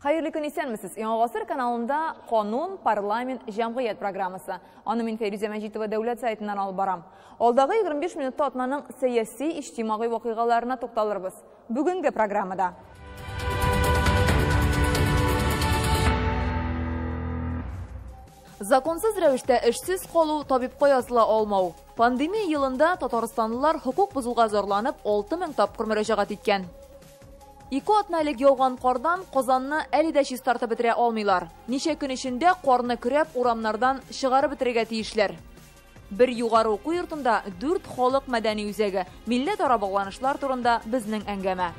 Хәерле көн, исәнмесез. Яңа Гасыр каналында Канун, парламент, җәмгыять программасы. Аны мин Фәйрүзә Мәҗитова дәүләт сайтыннан алып барам. Алдагы 25 минутта атнаның сәяси, иҗтимагый вакыйгаларына тукталырбыз. Бүгенге программада. Законсыз рәвештә эшсез калу, табибка языла алмау. Пандемия елында татарстанлылар хокук бозуга зарланып 6000 тапкыр мөрәҗәгать иткән. Ике атна элек яуган кардан Казанны әле дә чистартып бетерә алмыйлар. Ничә көн эчендә карны көрәп урамнардан чыгарып бетерергә тиешләр. Бер югары уку йортында 4 халык мәдәни үзәге, милләтара багланышлар турында безнең әңгәмә.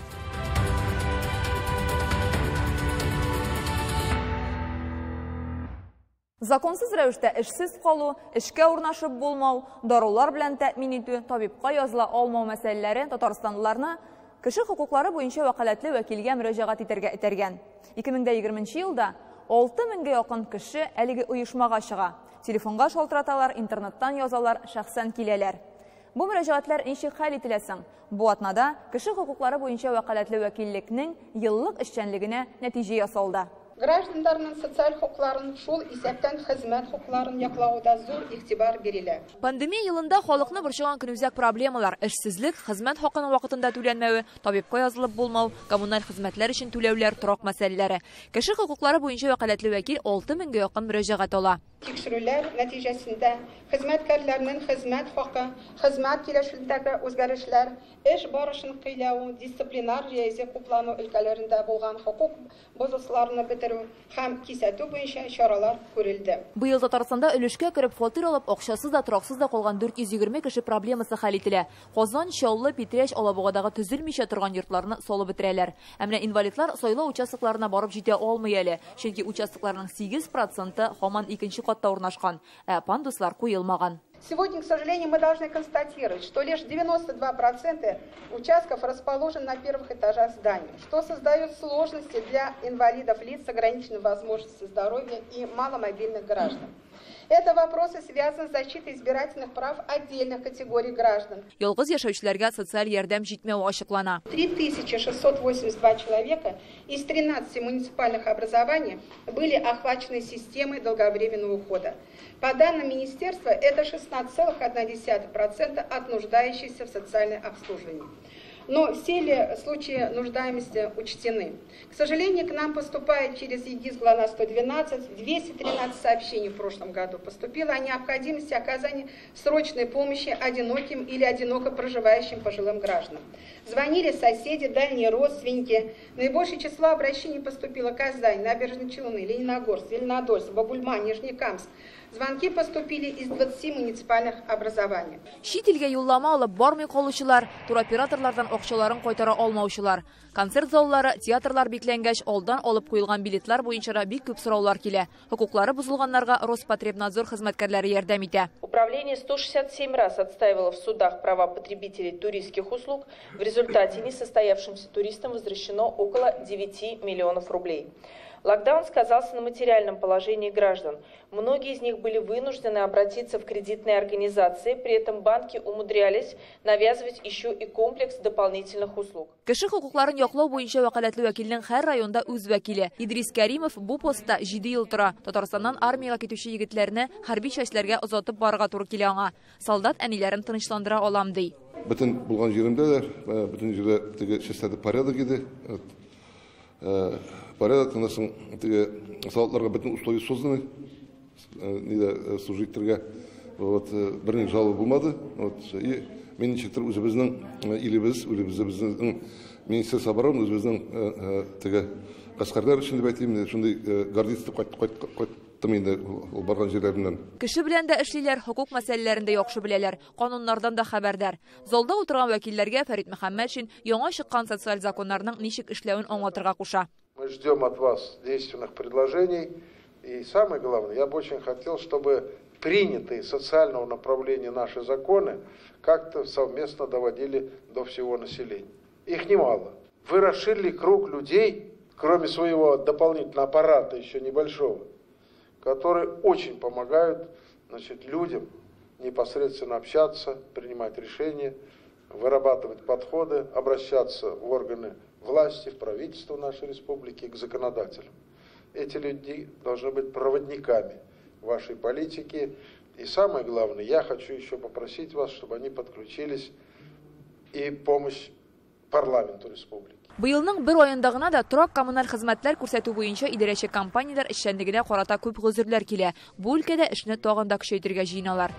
Законсыз рәвештә эшсез калу, эшкә урнашып булмау, дарулар белән тәэмин итү, табибка языла алмау мәсьәләләре татарстанлыларны кеше хокуклары буенча вәкаләтле вәкилгә мөрәҗәгать итәргә этәргән. 2020 елда 6000гә якын кеше әлеге оешмага чыга. Телефонга шалтыраталар, интернеттан язалар, шәхсән киләләр. Бу мөрәҗәгатьләр ничек хәл ителә соң? Бу атнада кеше хокуклары буенча вәкаләтле вәкиллекнең еллык эшчәнлегенә нәтиҗә ясалды. Гражданнарның социаль хокукларын, шул исәптән хезмәт хокукларын яклауда зур игътибар бирелә. Пандемия елында халыкны борчыган көнүзәк проблемалар: эшсезлек, хезмәт хакының вакытында түләнмәве, табибка язылып булмау, коммуналь хезмәтләр өчен түләүләр, торак мәсьәләләре. Кеше хокуклары буенча вәкаләтле вәкил 6000гә якын мөрәҗәгать ала. Тикшерүләр нәтиҗәсендә хезмәткәрләрнең хезмәт хакы, хезмәт килешүендәге үзгәрешләр, эш барышын көйләү, дисциплинар яисә хуплану өлкәләрендә булган хокук бозуларны бетерү һәм кисәтү буенча чаралар күрелде. Быел Татарстанда өлешкә кереп фатир алып, акчасыз да, тораксыз да калган 420 кеше проблемасы хәл ителә. Казан, Чаллы, Питрәч, Алабугадагы төзелмичә торган йортларны салып бетерәләр. Ә менә инвалидлар сайлау участокларына барып җитә алмый әле, чөнки участокларның 8% һаман икенче катта урнашкан, ә пандуслар куелмаган. Сегодня, к сожалению, мы должны констатировать, что лишь 92% участков расположены на первых этажах зданий, что создает сложности для инвалидов, лиц с ограниченной возможностью здоровья и маломобильных граждан. Это вопросы связаны с защитой избирательных прав отдельных категорий граждан. Ялгыз яшәүчеләргә социаль ярдәм җитмәү ачыклана. 3682 человека из 13 муниципальных образований были охвачены системой долговременного ухода. По данным министерства, это 16,1% от нуждающихся в социальном обслуживании. Но все ли случаи нуждаемости учтены? К сожалению, к нам поступает через ЕГИС ГЛОНАСС 112 213 сообщений в прошлом году. Поступило о необходимости оказания срочной помощи одиноким или одиноко проживающим пожилым гражданам. Звонили соседи, дальние родственники. Наибольшее число обращений поступило Казань, Набережные Челны, Лениногорск, Зеленодольск, Бабульма, Нижнекамск. Звонки поступили из 20 муниципальных образований. Чит илгә юллама алып бармый калучылар, туроператорлардан акчаларын кайтара алмаучылар. Концерт заллары, театрлар бикләнгәч, алдан алып куелган билетлар буенча да бик күп сораулар килә. Хокуклары бозылганнарга Роспотребнадзор хезмәткәрләре ярдәм итә. Управление 167 раз отстаивало в судах права потребителей туристских услуг. В результате несостоявшимся туристам возвращено около 9 миллионов рублей. Локдаун сказался на материальном положении граждан. Многие из них были вынуждены обратиться в кредитные организации, при этом банки умудрялись навязывать еще и комплекс дополнительных услуг. Кеше хокукларын яклау буенча вәкаләтле вәкилнең һәр районда үз вәкиле. Идрис Кәримов бу постта 7 ел тора. Татарстаннан армиягә китүче егетләрне хәрби частьләргә озатып барырга туры килә аңа. Солдат әниләрен тынычландыра алам ди. Бөтен булган җиремдә дә, бөтен җирдә теге частьләрдә порядок иде. Порядок, аннан соң теге солдатларга бөтен условия созданы, нидә служительгә. Вот берни жалоба булмады. Вот и мин ничектер үзебезнең илебез, үзебезнең Министерство обороны, үзебезнең теге гаскәрләр өчен дип әйтим, шундый гордиться итеп кайттым инде ул барган җирләреннән. Кеше белән дә эшлиләр, хокук мәсьәләләрен дә яхшы беләләр, кануннардан да хәбәрдар. Залда утырган вәкилләргә Фәрит Мөхәммәтшин яңа чыккан социаль законнарның ничек эшләвен аңлатырга куша. Мы ждем от вас действенных предложений. И самое главное, я бы очень хотел, чтобы принятые социального направления наши законы как-то совместно доводили до всего населения. Их немало. Вы расширили круг людей, кроме своего дополнительного аппарата еще небольшого, которые очень помогают, значит, людям непосредственно общаться, принимать решения, вырабатывать подходы, обращаться в органы власти, в правительство нашей республики, к законодателям. Эти люди должны быть проводниками вашей политики. И самое главное, я хочу еще попросить вас, чтобы они подключились и помощь парламенту республики. Быелның бер аенда гына да торак-коммуналь хезмәтләр күрсәтү буенча идарәче компанияләр эшчәнлегенә карата күп гозерләр килә. Бу өлкәдә эшне тагын да көчәйтергә җыеналар.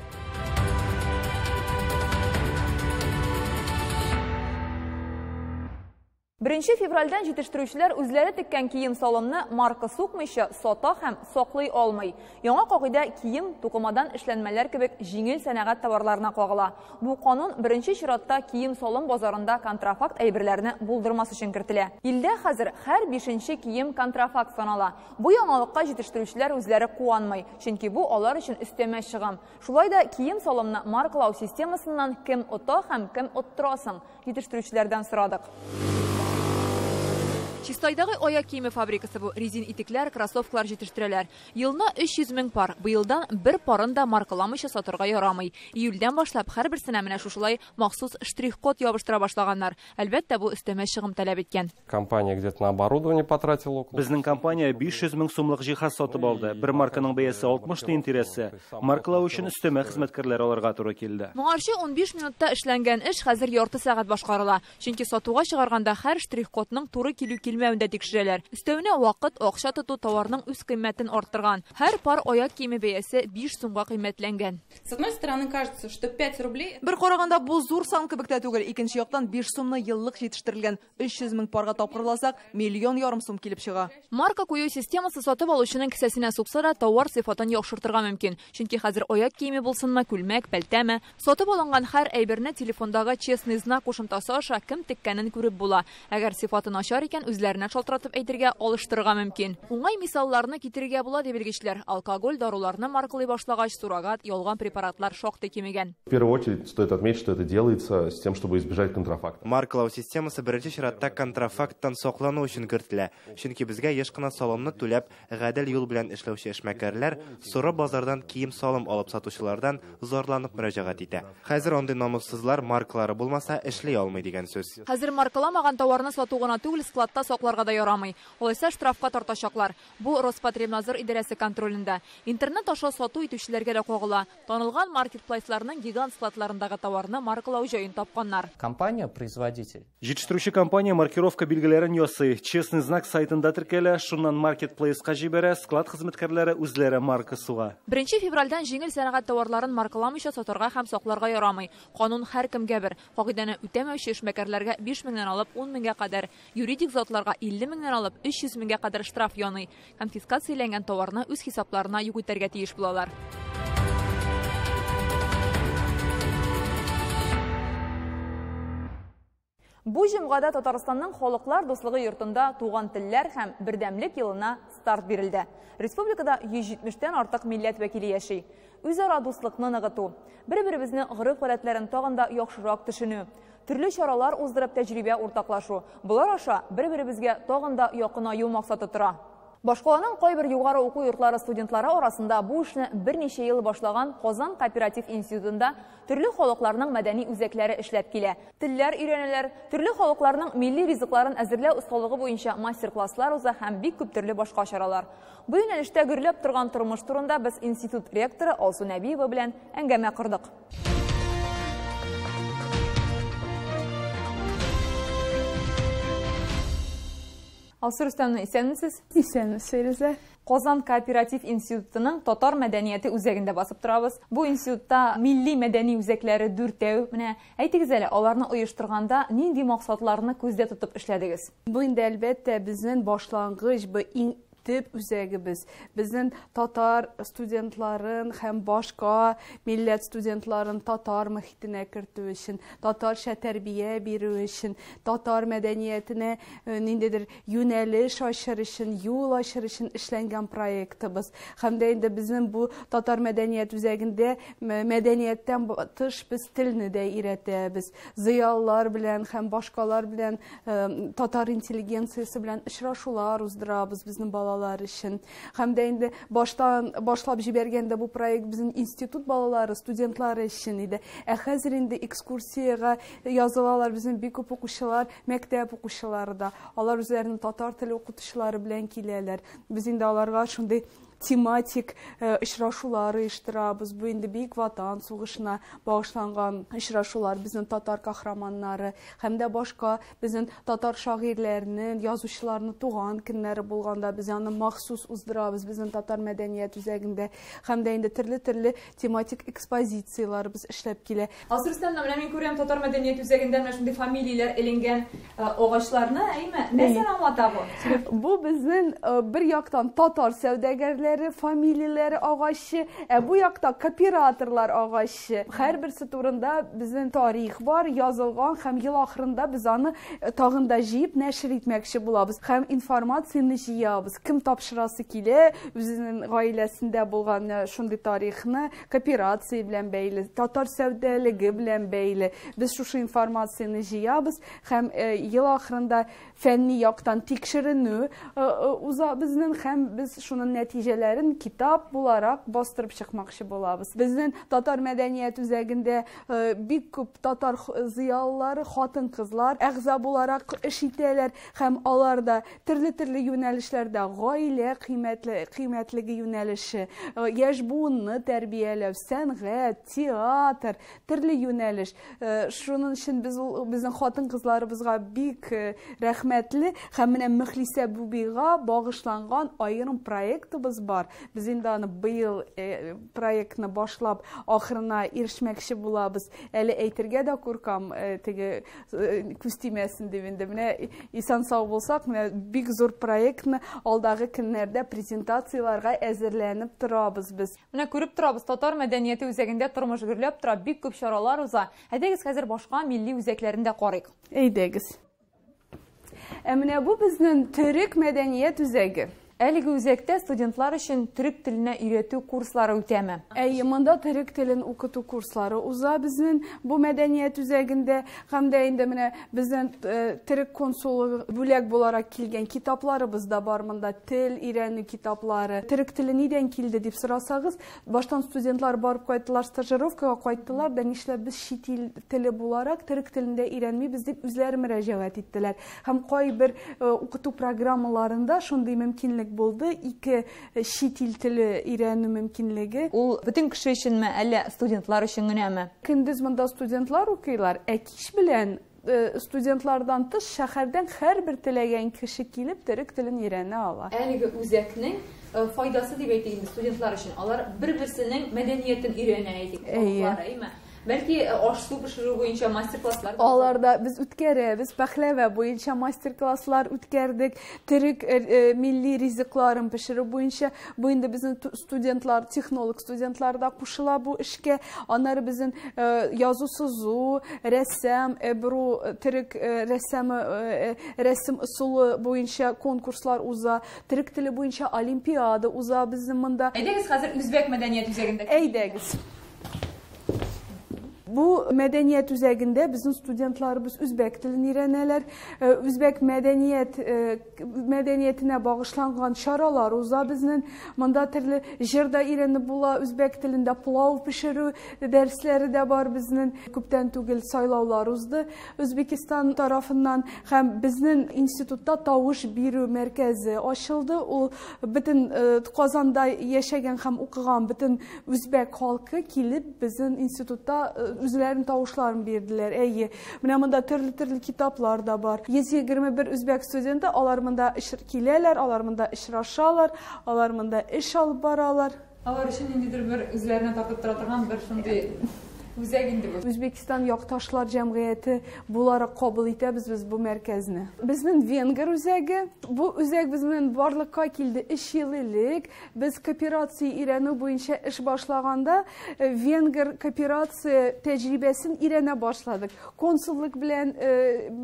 Беренче февральдән җитештерүчеләр үзләре теккән кием-салымны марка сукмыйча сата һәм саклый алмый. Яңа кагыйдә кием, тукымадан эшләнмәләр кебек җиңел сәнәгать товарларына кагыла. Бу канун беренче чиратта кием-салым базарында контрафакт әйберләрне булдырмас өчен кертелә. Илдә хәзер һәр бишенче кием контрафакт санала. Бу яңалыкка җитештерүчеләр үзләре куанмый, чөнки бу алар өчен өстәмә чыгым. Шулай да кием-салымны маркалау системасыннан кем ота һәм кем оттыра соң? Җитештерүчеләрдән сорадык. Чистайдагы аяк киеме фабрикасы бу. Резин итекләр, кроссовкалар җитештерәләр. Елына 300 мең пар. Быелдан бер парын да маркаламыйча сатырга ярамый. Июльдән башлап һәрберсенә менә шушылай махсус штрих-код ябыштыра башлаганнар. Әлбәттә, бу өстәмә чыгым таләп иткән. Компания где-то на оборудование потратила около Безнең компания 500 мең сумлык җиһаз сатып алды. Бер марканың бәясе 60 тиен тирәсе. Маркалау өчен өстәмә хезмәткәрләр алырга туры килде. Моңарчы 15 минутта эшләнгән эш хәзер ярты сәгать башкарыла. Чөнки сатуга чыгарганда һәр штрих-кодның туры килү килмәвен дә тикшерәләр. Өстәвенә вакыт, акча тоту товарның үз кыйммәтен арттырган. Һәр пар аяк киеме бәясе 5 сумга кыйммәтләнгән. С одной стороны, кажется, что 5 рублей Бер караганда бу зур сан кебек тә түгел. Икенче яктан 5 сумны еллык җитештерелгән 300 мең парга тапкырласак, миллион ярым сум килеп чыга. Марка кую системасы сатып алучының кесәсенә сукса да товар сыйфатын яхшыртырга мөмкин. Чөнки хәзер аяк киеме булсынмы, күлмәк, пәлтәме, сатып алынган һәр әйберне телефондагы честный знак кушымтасы аша кем теккәнен күреп була. Әгәр сыйфаты начар икән, үзләренә шалтыратып әйтергә, алыштырырга мөмкин. Уңай мисалларны китерергә була ди белгечләр. Алкоголь, даруларны маркалый башлагач, суррогат, ялган препаратлар шактый кимегән. В первую очередь стоит отметить, что это делается с тем, чтобы избежать контрафакта. Маркалау системасы беренче чиратта контрафакттан саклану өчен кертелә. Чөнки безгә еш кына салымны түләп, гадел юл белән эшләүче эшмәкәрләр соры базардан кием-салым алып сатучылардан зарланып мөрәҗәгать итә. Хәзер андый намуссызлар маркалары булмаса эшли алмый дигән сүз. Хәзер маркаламаган товарны сату гына түгел, складта сакларга да ярамый. Алайса штрафка тартачаклар. Бу Роспотребнадзор идарәсе контролендә. Интернет аша сату итүчеләргә дә кагыла. Танылган маркетплейсларның гигант складларындагы товарны маркалау җаен тапканнар. Компания-производитель. Җитештерүче компания маркировка билгеләрен ясый. Честный знак сайтында теркәлә, шуннан маркетплейска җибәрә, склад хезмәткәрләре үзләре марка суга. 1 февральдән җиңел сәнәгать товарларын маркаламыйча сатарга һәм сакларга ярамый. Канун һәркемгә бер. Кагыйдәне үтәмәүче эшмәкәрләргә 5 меңнән алып 10 меңгә кадәр, юридик затларга 50 меңнән алып 300 меңгә кадәр штраф яный. Конфискацияләнгән товарны үз хисапларына юк итәргә тиеш булалар. Бу җомгада Татарстанның Халыклар дуслыгы йортында туган телләр һәм бердәмлек елына старт бирелде. Республикада 170-тән артык милләт вәкиле яши. Үзара дуслыкны ныгыту, бер-беребезнең гореф-гадәтләрен тагын да яхшырак төшенү, төрле чаралар уздырып тәҗрибә уртаклашу. Болар аша бер-беребезгә тагын да якынаю максаты тора. Башкаланың кайбер югары уку йортлары студентлары арасында бу эшне берничә ел башлаган Казан кооператив институтында төрле халыкларның мәдәни үзәкләре эшләп килә. Телләр өйрәнәләр, төрле халыкларның милли ризыкларын әзерләү осталыгы буенча мастер-класслар уза һәм бик күп төрле башка чаралар. Бу юнәлештә гөрләп торган тормыш турында без институт ректоры Алсу Нәбиева белән әңгәмә кордык. Алсу Рөстәмовна, исәнмесез? Исәнмесез, Фирүзә. Казан кооператив институтының татар мәдәнияте үзәгендә басып торабыз. Бу институтта милли мәдәни үзәкләре дүртәү. Менә әйтегез әле, аларны оештырганда нинди максатларны күздә тотып эшләдегез? Бу инде әлбәттә безнең башлангыч, бу иң төп үзәгебез. Безнең татар студентларын һәм башка милләт студентларын татар мөхитенә кертү өчен, татарча тәрбия бирү өчен, татар мәдәниятенә ниндидер юнәлеш ачыр өчен, юл ачыр өчен эшләнгән проектыбыз. Һәм дә инде безнең бу татар мәдәният үзәгендә мәдәнияттән тыш без телне дә өйрәтәбез. Зыялылар белән һәм башкалар белән татар интеллигенциясе белән очрашулар уздырабыз. Безнең балалар балалар өчен. Һәм дә инде баштан башлап җибәргәндә бу проект безнең институт балалары, студентлары өчен иде. Ә хәзер инде экскурсиягә язылалар безнең бик күп укучылар, мәктәп укучылары да. Алар үзләренең татар теле укытучылары белән киләләр. Без инде аларга шундый тематик очрашулар оештырабыз. Бу инде Бөек Ватан сугышына багышланган очрашулар, безнең татар каһарманнары һәм дә башка безнең татар шагыйрьләренең, язучыларының туган көннәре булганда без аны махсус уздырабыз безнең татар мәдәният үзәгендә. Һәм дә инде төрле-төрле тематик экспозицияләр без эшләп килә. Алсу Рөстәмовна, менә мин күрәм татар мәдәният үзәгендә менә шундый фамилияләр эленгән агачларны, әйме? Нәрсәне аңлата бу? Бу безнең бер яктан татар сәүдәгәрләре фамилияләре агачы, ә бу якта кооператорлар агачы. Һәрберсе турында безнең тарих бар, язылган һәм ел ахырында без аны тагын да җыеп нәшер итмәкче булабыз. Һәм информацияне җыябыз. Кем тапшырасы килә, үзенең гаиләсендә булган шундый тарихны кооперация белән бәйле, татар сәүдәлеге белән бәйле. Без шушы информацияне җыябыз һәм ел ахырында фәнни яктан тикшеренү уза безнең һәм без шуның нәтиҗәләрен китап буларак бастырып чыкмакчы булабыз. Безнең татар мәдәният үзәгендә бик күп татар зыялылары, хатын-кызлар әгъза буларак эш итәләр һәм алар да төрле-төрле юнәлешләрдә гаилә кыйммәтлеге юнәлеше, яшь буынны тәрбияләү, сәнгать, театр, төрле юнәлеш. Шуның өчен без безнең хатын-кызларыбызга бик рәхмәтле һәм менә Мөхлисә Бубига багышланган аерым проектыбыз бар. Без инде аны быел проектны башлап ахырына ирешмәкче булабыз. Әле әйтергә дә куркам, теге күз тимәсен дип инде. Менә исән сау булсак, менә бик зур проектны алдагы көннәрдә презентацияләргә әзерләнеп торабыз без. Менә күреп торабыз, татар мәдәнияте үзәгендә тормыш гөрләп тора, бик күп чаралар уза. Әйдәгез хәзер башка милли үзәкләрен дә карыйк. Әйдәгез. Ә менә бу безнең төрек мәдәният үзәге. Әлеге үзәктә студентлар өчен төрек теленә өйрәтү курслары үтәме? Әйе, монда төрек телен укыту курслары уза безнең бу мәдәният үзәгендә. Һәм дә инде менә безнең төрек консулы бүләк буларак килгән китапларыбыз да бар монда, тел өйрәнү китаплары. Төрек теле нидән килде дип сорасагыз, баштан студентлар барып кайттылар, стажировкага кайттылар да, нишләп без чит ил теле буларак төрек телендә өйрәнмибез дип үзләре мөрәҗәгать иттеләр. Һәм кайбер укыту программаларында шундый мөмкинлек булды, ике чит ил теле өйрәнү мөмкинлеге. Ул бөтен кеше өченме, әллә студентлар өчен генәме? Көндез монда студентлар укыйлар, ә кич белән студентлардан тыш шәһәрдән һәрбер теләгән кеше килеп төрек телен өйрәнә ала. Әлеге үзәкнең файдасы дип әйтик инде студентлар өчен. Алар бер-берсенең мәдәниятен өйрәнә әйтик, халыклар, әйме? Бәлки аш-су пешерү буенча мастер-класслар да Аларда без үткәрәбез, пәхләвә буенча мастер-класслар үткәрдек, төрек милли ризыкларын пешерү буенча. Бу инде безнең студентлар, технолог студентлар да кушыла бу эшкә. Аннары безнең язу-сызу, рәсем, эбру, төрек рәсеме, рәсем ысулы буенча конкурслар уза, төрек теле буенча олимпиада уза безнең монда. Әйдәгез хәзер үзбәк мәдәният үзәгендә. Әйдәгез. Бу мәдәният үзәгендә безнең студентларыбыз үзбәк телен өйрәнәләр. Үзбәк мәдәниятенә багышланган чаралар уза безнең. Монда төрле җыр да өйрәнеп була, үзбәк телендә пылау пешерү дәресләре дә бар безнең. Күптән түгел сайлаулар узды Үзбәкстан тарафыннан һәм безнең институтта тавыш бирү мәркәзе ачылды. Ул бөтен Казанда яшәгән һәм укыган бөтен үзбәк халкы килеп безнең институтта үзләренең тавышларын бирделәр. Әйе, менә монда төрле-төрле китаплар да бар. 121 үзбәк студенты, алар монда киләләр, алар монда очрашалар, алар монда эш алып баралар. Алар өчен ниндидер бер үзләренә тартып тора торган бер шундый үзәк инде бу. Үзбәкстан якташлар җәмгыяте буларак кабул итәбез без бу мәркәзне. Безнең венгер үзәге, бу үзәк безнең барлыкка килде 3 ел элек. Без кооперация өйрәнү буенча эш башлаганда венгер кооперация тәҗрибәсен өйрәнә башладык. Консуллык белән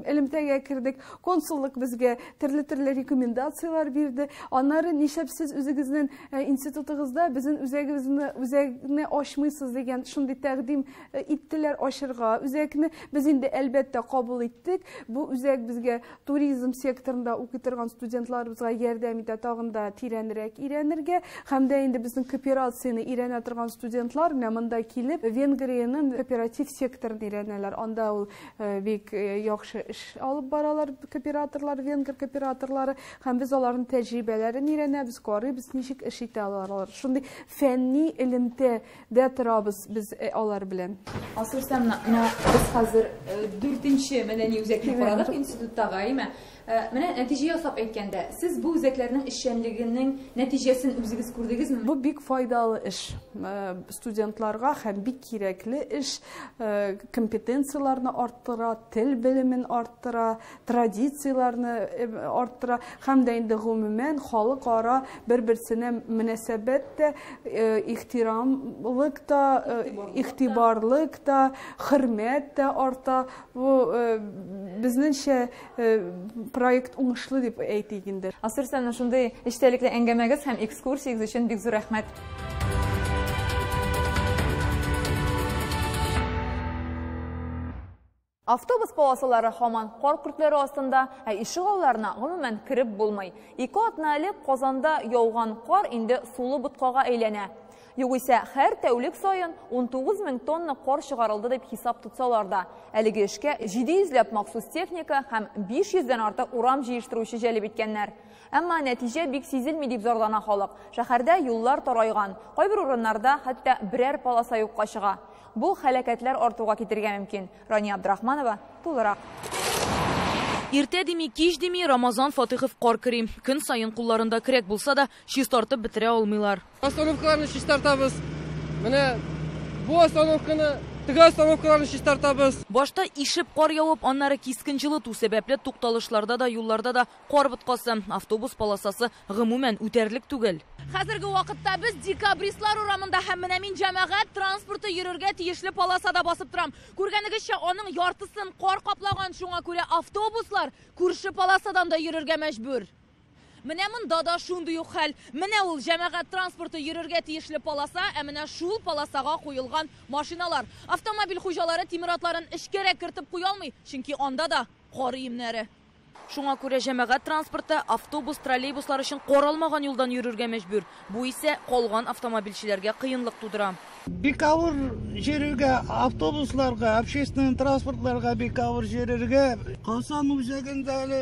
элемтәгә кердек. Консуллык безгә төрле-төрле рекомендацияләр бирде. Аннары нишләп сез үзегезнең институтыгызда безнең үзәгебезне үзәкне ачмыйсыз дигән шундый тәкъдим иттеләр ачырга үзәкне. Без инде әлбәттә кабул иттек. Бу үзәк безгә туризм секторында укый торган студентларыбызга ярдәм итә тагын да тирәнрәк өйрәнергә. Һәм дә инде безнең кооперацияне өйрәнә торган студентлар менә монда килеп Венгриянең кооператив секторын өйрәнәләр. Анда ул бик яхшы эш алып баралар кооператорлар, венгр кооператорлары. Һәм без аларның тәҗрибәләрен өйрәнәбез, карыйбыз, ничек эш итә алар. Шундый фәнни элемтә дә торабыз без алар белән. Алсу Рөстәмовна, менә без хәзер 4нче мәдәни үзәкне карадык институттагы, әйме? Менә нәтиҗә ясап әйткәндә, сез бу үзәкләрнең эшчәнлегенең нәтиҗәсен үзегез күрдегезме? Бу бик файдалы эш студентларга һәм бик кирәкле эш, компетенцияләрне арттыра, тел белемен арттыра, традицияләрне арттыра һәм дә инде гомумән халыкара бер-берсенә мөнәсәбәт тә, ихтирамлык та, игътибарлык та, хөрмәт тә арта. Бу безнеңчә проект уңышлы дип әйтик инде. Алсу Рөстәмовна, шундый эчтәлекле әңгәмәгез һәм экскурсиягез өчен бик зур рәхмәт. Автобус полосалары һаман кар көртләре астында, ә ишегалларына гомумән кереп булмый. 2 атна элек Казанда яуган кар инде сулы боткага әйләнә. Югыйсә, һәр тәүлек саен 19 мең тонна кар чыгарылды дип хисап тотсалар да, әлеге эшкә 700 ләп махсус техника һәм 500дән артык урам җыештыручы җәлеп иткәннәр. Әмма нәтиҗә бик сизелми дип зарлана халык. Шәһәрдә юллар тарайган, кайбер урыннарда хәтта берәр полоса юкка чыга. Бу һәлакәтләр артуга китерергә мөмкин. Рания Абдрахманова тулырак. Иртә дими, кич дими, Рамазан Фатыхов кар кери. Көн саен кулларында көрәк булса да, чистартып бетерә алмыйлар. Остановкаларны чистартабыз. Менә бу остановканы, теге остановкаларны чистартабыз. Башта ишеп кар явып, аннары кискен җылыту сәбәпле тукталышларда да, юлларда да кар боткасы, автобус полосасы гомумән үтәрлек түгел. Хәзерге вакытта без Декабристлар урамында һәм менә мин җәмәгать транспорты йөрергә тиешле полосада басып торам. Күргәнегезчә, аның яртысын кар каплаган, шуңа күрә автобуслар күрше полосадан да йөрергә мәҗбүр. Менә монда да шундый ук хәл. Менә ул җәмәгать транспорты йөрергә тиешле полоса, ә менә шул полосага куелган машиналар. Автомобиль хуҗалары тимер атларын эчкәрәк кертеп куя алмый, чөнки анда да кар өемнәре. Шуңа күрә җәмәгать транспорты, автобус, троллейбуслар өчен каралмаган юлдан йөрергә мәҗбүр. Бу исә калган автомобильчеләргә кыенлык тудыра. Бик авыр йөрергә автобусларга, общественный транспортларга бик авыр йөрергә. Казан үзәгендә әле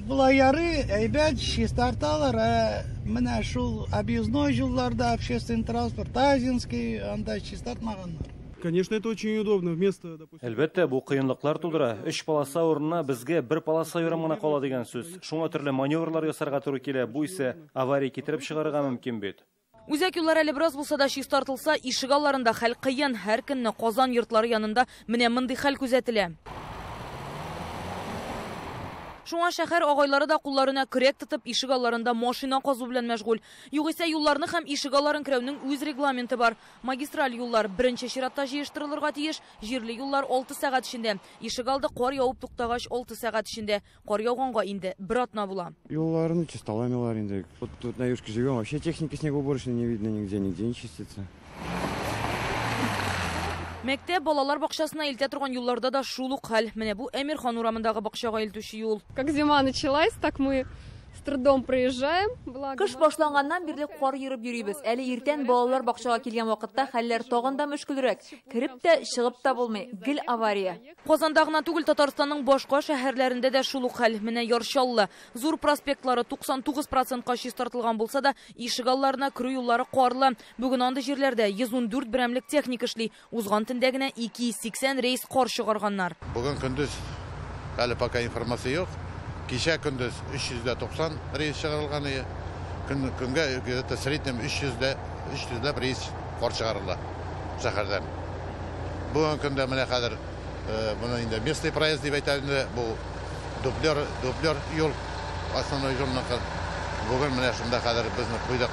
болай ярый, әйбәт чистарталар, ә менә шул объездной юлларда общественный транспорт, Азинский, анда чистартмаганнар. Конечно, это очень удобно. Вместо, допустим... Әлбәттә, бу кыенлыклар тудыра. 3 полоса урынына безгә 1 полоса ярым гына кала дигән сүз. Шуңа төрле маневрлар ясарга туры килә. Бу исә авария китереп чыгарырга мөмкин бит. Үзәк юллар әле бераз булса да чистартылса, ишегалларында хәл кыен. Һәр көнне Казан йортлары янында менә мондый хәл күзәтелә. Шуңа шәһәр агайлары да кулларына көрәк тотып, ишегалларында машина казу белән мәшгуль. Югыйсә юлларны һәм ишегалларын керүнең үз регламенты бар. Магистраль юллар беренче чиратта җыештырылырга тиеш, җирле юллар 6 сәгать эчендә. Ишегалды кар явып туктагач 6 сәгать эчендә. Кар яуганга инде бер атна була. Юлларны чисталамыйлар инде. Вот тут на юшке живем, вообще техники снегоуборочной не видно нигде, нигде не чистится. Мәктәп балалар бакчасына илтә торган юлларда да шул ук хәл. Менә бу Әмирхан урамындагы бакчага илтүче юл. Как зима началась, так мы с трудом проезжаем. Кыш башланганнан бирле кар йөреп йөрибез. Әле иртән балалар бакчага килгән вакытта хәлләр тагын да мөшкелрәк. Кереп тә, чыгып та булмый. Гел авария. Казанда гына түгел, Татарстанның башка шәһәрләрендә дә шул ук хәл. Менә Яр Чаллы. Зур проспектлары 99%-ка чистартылган булса да, ишегалларына керү юллары карлы. Бүген андый җирләрдә 114 берәмлек техника эшли. Узган төндә генә 280 рейс кар чыгарганнар. Бүген көндез әле пока информация юк. Кичә көндез 390 рейс чыгарылган иде. Көнгә где-то среднем 300 рейс кар чыгарыла шәһәрдән. Бүген көндә менә хәзер моны инде местный проезд дип әйтә инде, бу дублер юл, основной юлныкы. Бүген менә шунда хәзер безне куйдык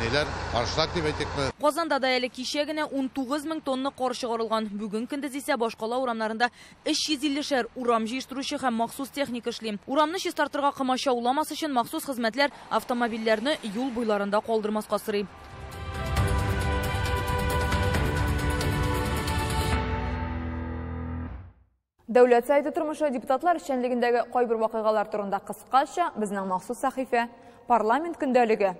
ниләр, аншлаг дип әйтикме. Казанда да әле кичә генә 19 мең тонна кар чыгарылган. Бүген көндез исә башкала урамнарында 350-шәр урам җыештыручы һәм махсус техника эшли. Урамны чистартырга комачауламас өчен махсус хезмәтләр автомобильләрне юл буйларында калдырмаска сорый. Дәүләт Советы тормышы, депутатлар эшчәнлегендәге кайбер вакыйгалар турында кыскача безнең махсус сәхифә «Парламент көндәлеге».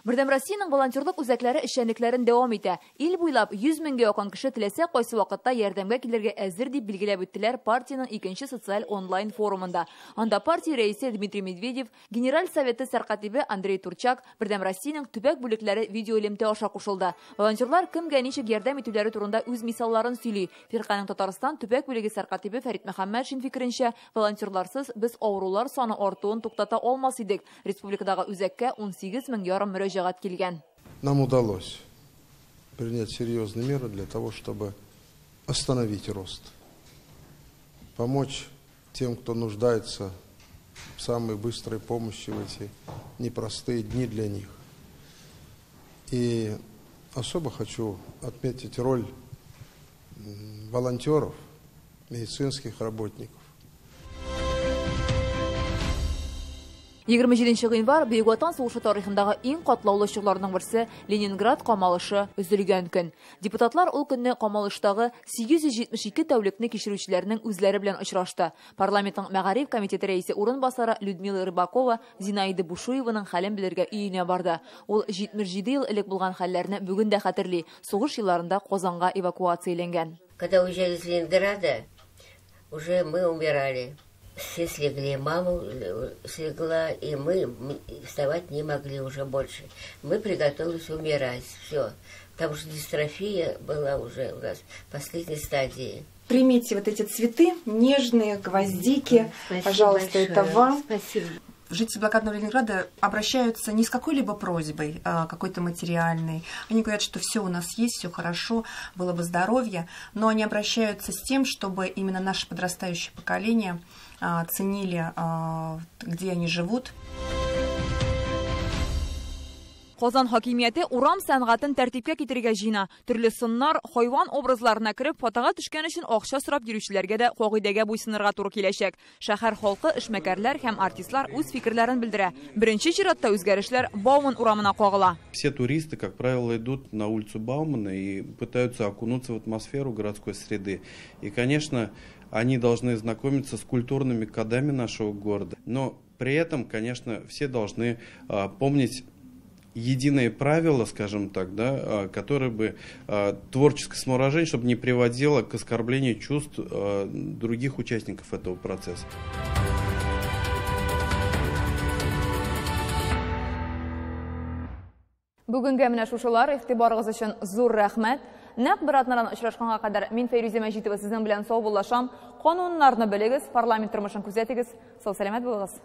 Бердәм Россиянең волонтерлык үзәкләре эшчәнлекләрен дәвам итә. Ил буйлап 100 меңгә якын кеше теләсә кайсы вакытта ярдәмгә килергә әзер дип билгеләп үттеләр партиянең икенче социаль онлайн форумында. Анда партия рәисе Дмитрий Медведев, Генераль советы сәркатибе Андрей Турчак, Бердәм Россиянең төбәк бүлекләре видеоэлемтә аша кушылды. Волонтерлар кемгә ничек ярдәм итүләре турында үз мисалларын сөйли. Фирканең Татарстан төбәк бүлеге сәркатибе Фәрит Мөхәммәтшин фикеренчә, волонтерларсыз без авырулар саны артуын туктата алмас идек. Республикадагы үзәккә 18 мең ярым мөрәҗәгать килгән. Нам удалось принять серьезные меры для того, чтобы остановить рост, помочь тем, кто нуждается в самой быстрой помощи в эти непростые дни для них. И особо хочу отметить роль волонтеров, медицинских работников. 27 гыйнвар Бөек Ватан сугышы тарихындагы иң катлаулы чорларның берсе Ленинград камалышы өзелгән көн. Депутатлар ул көнне камалыштагы 872 тәүлекне кичерүчеләрнең үзләре белән очрашты. Парламентның мәгариф комитеты рәисе урынбасары Людмила Рыбакова Зинаида Бушуеваның хәлен белергә өенә барды. Ул 77 ел элек булган хәлләрне бүген дә хәтерли. Сугыш елларында Казанга эвакуацияләнгән. Когда уезжали из Ленинграда, уже мы умирали. Все слегли, мама слегла, и мы вставать не могли уже больше. Мы приготовились умирать, все. Потому что дистрофия была уже у нас в последней стадии. Примите вот эти цветы, нежные, гвоздики. Спасибо пожалуйста, большое. Это вам. Спасибо. Жители блокадного Ленинграда обращаются не с какой-либо просьбой, какой-то материальной. Они говорят, что все у нас есть, все хорошо, было бы здоровье. Но они обращаются с тем, чтобы именно наше подрастающее поколение ценили, где они живут. Казан хакимияте урам сәнгатен тәртипкә китерергә җыена. Төрле сыннар, хайван образларына кереп, фотога төшкән өчен акча сорап йөрүчеләргә дә кагыйдәгә буйсынырга туры киләчәк. Шәһәр халкы, эшмәкәрләр һәм артистлар үз фикерләрен белдерә. Беренче чиратта үзгәрешләр Бауман урамына кагыла. Все туристы, как правило, идут на улицу Баумана и пытаются окунуться в атмосферу городской среды. И, конечно, они должны знакомиться с культурными кодами нашего города. Но при этом, конечно, все должны помнить единые правила, скажем так, да, которые бы творческое самовыражение, чтобы не приводило к оскорблению чувств других участников этого процесса. Бүгенгә менә шушылар, игътибарыгыз өчен зур рәхмәт. Нәкъ бер атнадан очрашканга кадәр мин Фәйрүзә Мәҗитова сезнең белән саубуллашам. Кануннарны белегез, парламент тормышын күзәтегез. Сау-сәламәт булыгыз.